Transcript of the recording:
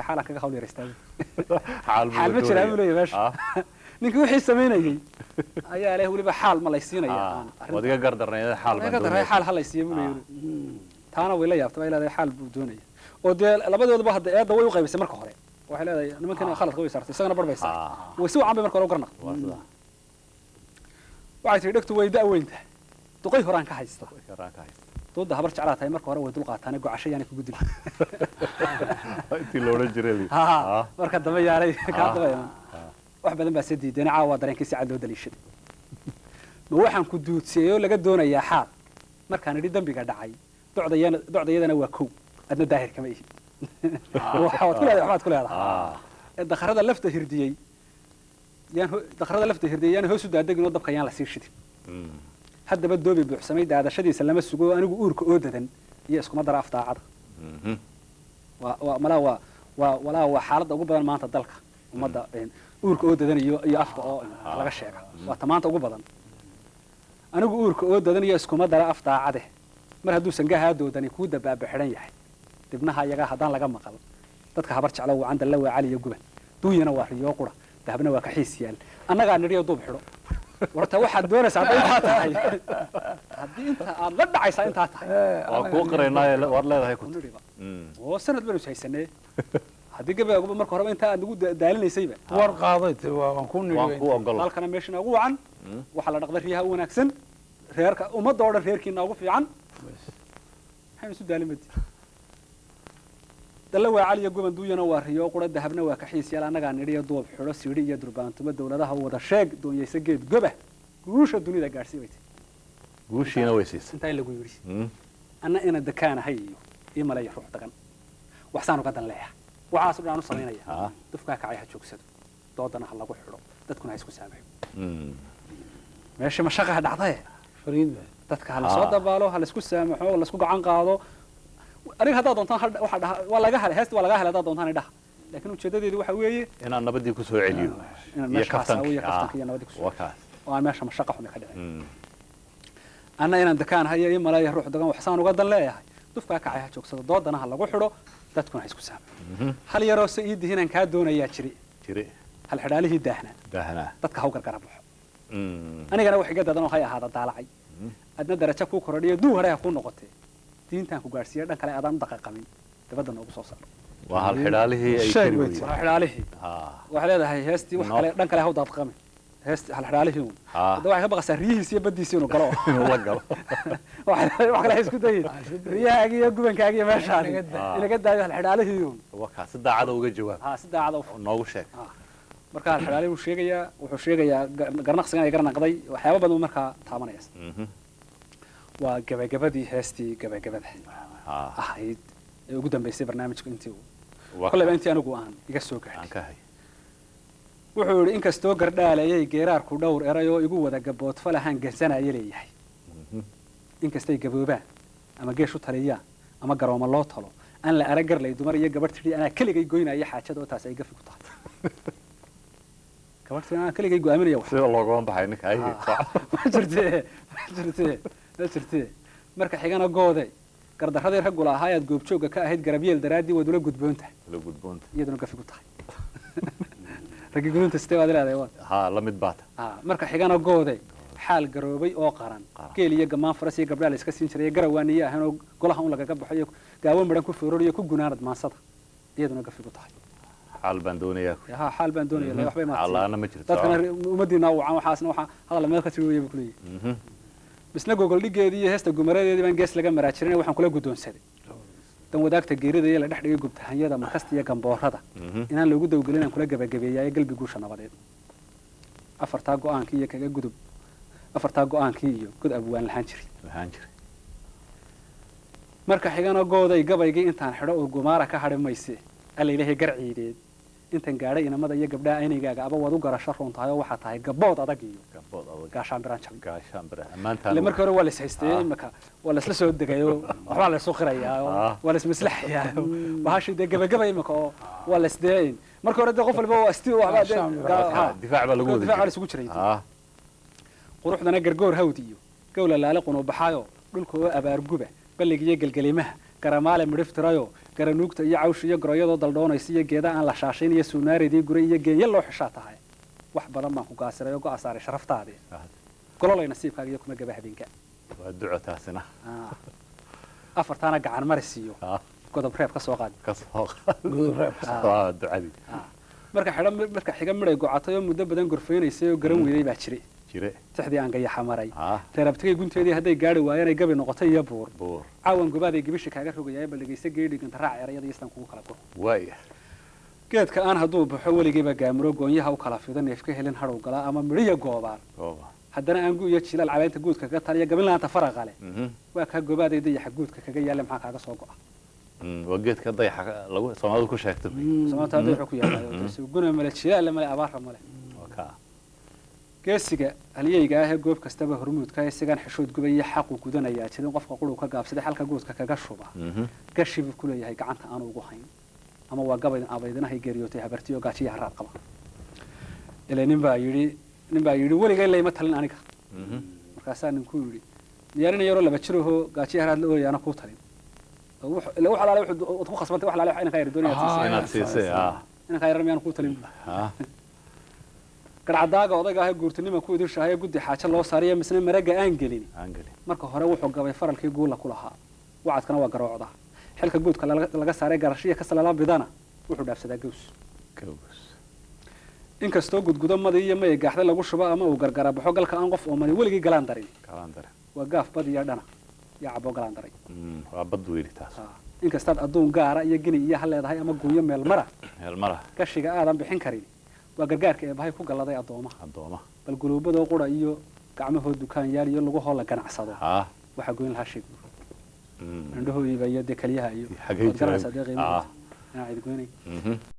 Xaalan kaga hawl yaraystaa, xaal ma jiraa buu leeyahay meesha. Ninkii wixii samaynayey ayaa leh weliba xaal ma laysiinaya. Waad iga gardarnayd, xaal baan doonaya, xaal ha laysiiya buu leeyahay. Taana way la yaabtay, bay leedahay xaal buu doonaya. Oo dee labadoodaba hadda eedda way u qaybisay marka hore. Waxay leedahay nimankana khaladka way saartay, isagana bar bay saartay, way si wacan bay marka hore u garnaqday. Waxay tihi dhegtu way da' duqay horaan ka haysta, dooda Habar Jeclaa tahay marka hore way dul qaataane, gocasho yaanay kugu dilin. Intii la odhan jiray. Marka dambe yaanay kaa daba iman. Wax badan baa se diideen, caawa dareenkii si cad loo daliishaday. Ma waxaan ku duudsiiyey oo laga doonayaa xaal markaan idhi dembiga dhacay docdayana docdayadana waa kow, adna daahir kama ihi, waxaad ku leedahay, waxbaad ku leedahay. Dakharada lafta hirdiyey yaan, dakharada lafta hirdiyey yaan hoos u daadegin oo dabka yaan la sii shidin. Haddaba doobi buuxsamay daadashadiisa lama sugo, anigu uurka oo dadan iyo iskuma dara af daacada. Waa malaa waa walaa waa xaaladda ugu badan maanta dalka ummadda, uurka oo dadan iyo afka oo laga sheega, waa ta maanta ugu badan. Anigu uurka oo dadan iyo iskuma dara af daacade, mar hadduu sangahaa doodani kuu dabaaba xidhan yahay, dibnaha iyagaa haddaan laga maqal dadka Habar Jeclo wacan. Dalla waa cali iyo guban, duunyana waa riyoo qura, dahabna waa kaxiis yaal, annagaa nidhiyo duub xidho. Warta waxaad doonaysaa hadday intaa tahay, haddii inta aad la dhacaysaa intaa tahay, waa kuu qiraynaaye, waad leedahay ku nidhiba oo sanad baynu is haysanee, haddii gabayguba marka horeba intaa aad nagu daalinaysayba. War qaaday, waan ku nidhi, waan ku ogol. Dalkana meesha noogu wacan waxaa la dhaqda riyaha u wanaagsan, reerka ummadda oo dhan reerkiina ugu fiican, maxaynu isu daalin badi. Dalla waa caliya guban, duuyana waa riyo qura, dahabna waa kaxiis yaal, annagaa nidhiyo duub xidho. Siidhi iyo durbaantumo dawladaha u wada sheeg, doonyaysa geed goba, guusha dunida gaadhsii bay tihi. Guushiina way siisay. Intaa in lagu yidhi anna ina dakaanahay iyo ii maleeya ruux dagan, waxsaan uga dan leeya, waxaas o dhan aan u samaynaya, dufkaa kacay ha joogsado, doodana ha lagu xidho, dadkuna ha isku saamaxo. Meesha mashaqaha dhacdaye dadka ha lasoo dabaalo, ha laisku saamaxo, laisku gacan qaado. Aniga haddaad doontaan waxaa dhaha waa laga helay heesta, waa laga helay haddaad doontaan idhaha, laakiin ujeedadeedu waxa weeye inaan nabadii kusoo celiyo inaan meesha kaftanki iyo kaftanka iyo nabadii kusoo oo aan meesha mashaqa xumi ka dhicin. Anna inaan dakaan hayo ii maleeya ruux dagan, waxsaan uga dan leeyahay, dufkaa kacay ha joogsado, doodana ha lagu xidho, dadkuna ha isku saamaxo. Hal yaroo se ii dihinaan kaa doonayaa jiri jiri, hal xidhaalihii daahnaa daahnaa dadka ha u gargara baxo, anigana wax iga dadan oo hay ahaada daalacay, adna darajo kuu korodhiyo duu hore ha kuu noqotee, diintaan ku gaadhsiiya dhan kale adaan u daqaqamin, dabadda noogu soo saaro. Waa hal xidhaalihii ay kari weyday. Hal xidhaalihii waxay leedahay heestii wax kale dhan kale ha u daadqamin, heesti hal xidhaalihii uun. Hadda waxay ka baqaysaa riyihiisi iyo baddiisi inuu galo, inuu la galo. Wax kale ha isku dayin, riyahaagi iyo gubankaagi iyo meeshaani inaga daayo, hal xidhaalihii uun. Wakaa si daacada uga jawaab. Si daacada noogu sheeg. Marka hal xidhaalihii buu sheegayaa, wuxuu sheegayaa garnaqsigan ay garnaqday, waxyaaba badan buu markaa taabanaya. Waa gabagabadii heestii gabagabada ahayd ee ugu dambeysay barnaamijku intii uu kolleyba intii anigu aan iga soo gaadhay. Wuxuu yidhi inkastoo gardhaalayay geeraarku dhowr eray oo igu wada gaboodfalahaan gansanaya leeyahay, inkastay gaboobaan ama geesh u taliyaan ama garooma loo talo, aan la arag garlay dumar iyo gabadh tidhi anaa keligay goynaya xaajada, oo taas ay gafi ku tahay. Gabadh tidhi anaa keligay go'aaminaya wax sida loogama baxay ninka. Ma jirtee, ma jirtee, ma jirtee. Marka xigana goode gardarradii raggula ahaa ayaad goobjoogga ka ahayd, garabyeel daraaddii waad ula gudboontahay, la gudboonta iyaduna gafi ku tahay. Raggii gudunta sitee baad leedahay waad ha la mid baata. Marka xigana goode xaal garoobay oo qaran, geel iyo gamaan faras iyo gabdhaa la iska siin jiray, garawaaniye ahayn oo golaha un lagaga baxo iyo gaawo midhan ku foororiyo ku gunaanad maansada, iyaduna gafi ku tahay. Xaal baan doonayaa. Ha, xaal baan doonaya, waxbay maad xaal ma jirto. Dadkana ummadiina wacan, waxaasna waxa hadal meel ka tiri weeye buu kuleeyahay. Misna gogol dhigeedii iyo heesta gumaradeedii baan gees laga maraa jirin, waxaan kula guddoonsaday dan wadaagta geerida iyo la dhex dhigay gubtahanyada markasta iyo gamboorada inaan loogu dawgelin, aan kula gabagabeeyaa galbi guusha nabadeed. Afartaa go-aankii iyo kaga gudub, afartaa go-aankii iyo god abwaan lahaan jiray, lahaan jiray. Marka xigana gooday gabaygii intaan xidho oo gumaara ka hadhi mayse, alla ilaahay garciideed intan gaadhay inamada iyo gabdhaha aynaygaaga aba waad u garasho roon tahay, oo waxaa tahay gabood adag iyo gabood adag gaashaan biraan jabin. Gaashaan biraan ammaantaan. Ile markii hore waa la is haystay, imika waa la isla soo degayo, waxbaa la isu qirayaa, waa la ismaslaxayaa, bahashii dee gabagaba imika oo waa la isdeeyin. Markii hore dee qof walba waa isti waxbaa dee difaac baa lagu wada difaac baa la isugu jiray. Quruxdana gargoor hawd iyo gowla laale qunuubaxaayo, dhulka oo abaarguba ballig iyo gelgelimaha garamaale midhiftirayo, Garanuugta iyo cawsha iyo goroyadoo daldhoonaysa iyo geeda aan la shaashayn iyo suunaareedii guray iyo geenya loo xishaa tahay. Wax badan baan ku gaasiray oo go'a saaray sharaftaadii. Gololay nasiibkaaga iyo kuma gaba habeenka. Waa duco taasina. Afartaana gacan maris iyo godob reeb ka soo qaad. Ka soo Godob reeb. Waa ducadii. Marka xidha, marka xiga midhay gocatay oo muddo badan gorfeynaysay oo garan weyday baa jiray. Jire. Tixdii aan gayaxa maray. Reer abtigay gunteedii hadday gaari waayeen ay gabi noqotay iyo buur. Buur. Caawan gobaaday gibishi kaaga rogayaa, bal dhegeysa geedhi ganta raac erayada iyo sidaan kugu kala guro. Waaya. Geedka aan hadduu baxo weligiiba gaamuro, goonyaha u kala fido, neef ka helin hadhow galaa ama midhiya goobaan. Gooba. Haddana aan gu iyo jilaal caleenta guudka kaga taliya gabin laanta faraqa leh. Waa kaa gobaaday dayaxa guudka kaga yaalla, maxaa kaaga soo go'a? Waa geedka dayaxa lagu Soomaalidu ku sheegto. Sababta dayaxu ku yaallaayo guna male, jilaal male, abaara male. Waa kaa. Geesiga halyeyga ah ee goob kastaba hormuudka ah, isagaan xishood gubaya xaqu gudanayaa jirin, qofka quruu ka gaabsaday xalka guudka kaga shuba, gashi buu ku leeyahay gacanta aanu ugu hayn, ama waa gabaydin abaydinahay geeriyootay habartiyo gaajiya haraad qaba. Ilaa nin baa yidhi, nin baa yidhi weligay layma talin aniga. Markaasaa ninku yidhi miyaanin yaroo 2 jir ahoo gaajiya haraad la ooyaana kuu talin? Ila wax alaale wuxuu ku khasbantay, wax alaale wax inankaa yar doonaya Ahaa. Inaad siisay. Inankaa yar miyaan kuu talin buuri. Garcadaaga odayga ah ee guurtinima ku idushahay guddi xaajo loo saariyo misna maraga aan gelin. Aan gelin. Marka hore wuxuu gabay faralkii guula ku lahaa, wacadkana waa garoocda xilka guudka laga saaray garashiya kasalala bidana wuxuu dhaafsadaa gaws. Gaws. Inkastoo gudgudo madi iyo maya gaaxda lagu shubo ama uu gargara baxo galka aan qof oomani weligii galaan darin. Galaan darin. Waa gaaf bad iyo dhana iyo cabo galaan daray. Waa bad weyli taas. Inkastaad adduun gaara iyo gini iyo ha leedahay ama guunyo meel mara. Meel mara. Gashiga aadan bixin karin waa gargaarka eebahay ku galladay addoomaha. Addooma. Bal guluubadoo qura iyo gacmahoo dukaan yaal iyo lugahoo la ganacsado waxaa goyn lahaa sheeg indhahooyiba iyo dee keliyaha iyo Xagee waad garanaysaa jiraan? Dee qiimahooda inaan cid goynay.